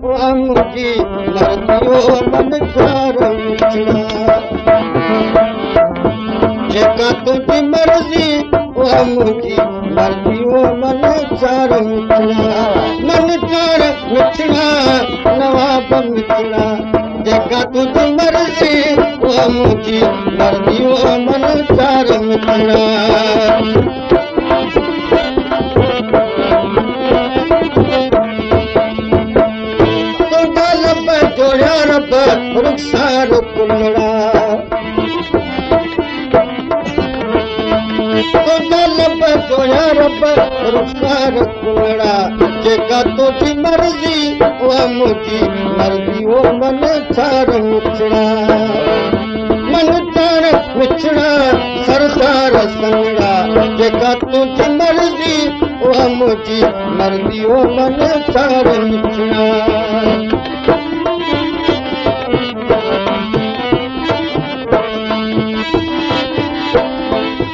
उहा मुंहिंजी मर्ज़ी ओ मनचार मिठड़ा। जेका तुंहिंजी मर्ज़ी उहा मुंहिंजी मर्ज़ी ओ मनचार मिठड़ा। मनचार मिठड़ा नवाब मिठड़ा, जेका तुंहिंजी मर्ज़ी उहा मुंहिंजी मर्ज़ी ओ मनचार मिठड़ा। तुंहिंजा लब जोड़िया रब रुखसार कुलड़ा, तुंहिंजा लब जोड़िया रब रुखसार कुलड़ा, जेका तुंहिंजी मर्ज़ी उहा मुंहिंजी मर्ज़ी ओ मनचार मिठड़ा। मनचार मिठड़ा सरदार संगड़ा, जेका तुंहिंजी मर्ज़ी उहा मुंहिंजी मर्ज़ी ओ मनचार मिठड़ा।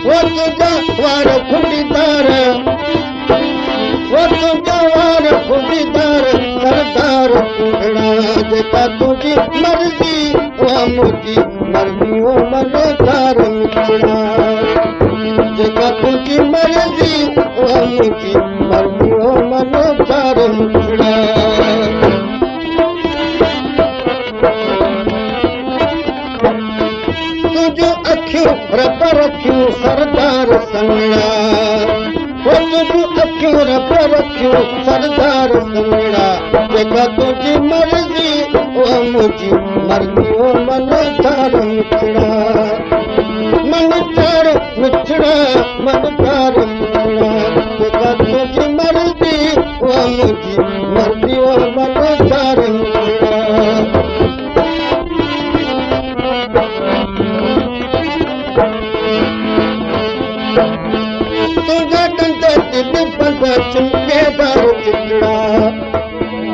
वो तुंहिंजा वार खुंडीदार, वो तुंहिंजा वार खुंडीदार सरदार कुंडड़ा, जेका तुंहिंजी मर्ज़ी उहा मुंहिंजी मर्ज़ी ओ मनचार मिठड़ा। जेका तुंहिंजी मर्ज़ी उहा मुंहिंजी मर्ज़ी ओ मनचार मिठड़ा। तुंहिंजूं अखियूं रब रखियूं सरदार संगड़ा, वो तुंहिंजूं अखियूं रब रखियूं सरदार संगड़ा, जेका तुंहिंजी मर्ज़ी उहा मुंहिंजी मर्ज़ी ओ मनचार मिठड़ा। मनचार मिठड़ा मनचार मिठड़ा, जेका तुंहिंजी मर्ज़ी उहा मुंहिंजी मर्ज़ी ओ मनचार मिठड़ा। तुंहिंजा ॾंद दिलि बंद चिमकेदार चिटड़ा,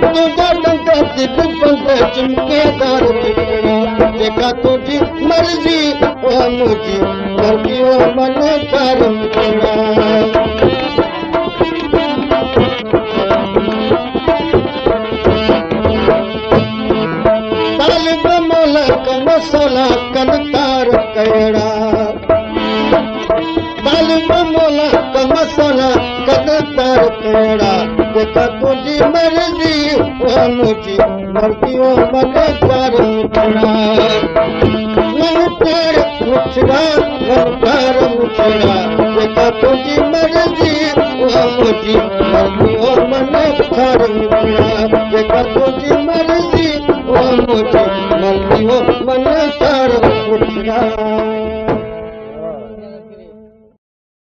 तुंहिंजा ॾंद दिलि बंद चिमकेदार चिटड़ा, जेका तुंहिंजी मर्ज़ी उहा मुंहिंजी मर्ज़ी ओ मनचार मिठड़ा। तालिब मौला कम सोला कन तार कहिड़ा, तालिब मौला कम सोला कन तार कहिड़ा, जेका तुंहिंजी मर्ज़ी उहा मुंहिंजी मर्ज़ी ओ मनचार मिठड़ा। मनचार मिठड़ा मनचार मिठड़ा, जेका तुंहिंजी मर्ज़ी उहा मुंहिंजी मर्ज़ी ओ मनचार मिठड़ा। जेका तुंहिंजी मर्ज़ी उहा मुंहिंजी मर्ज़ी ओ मनचार मिठड़ा।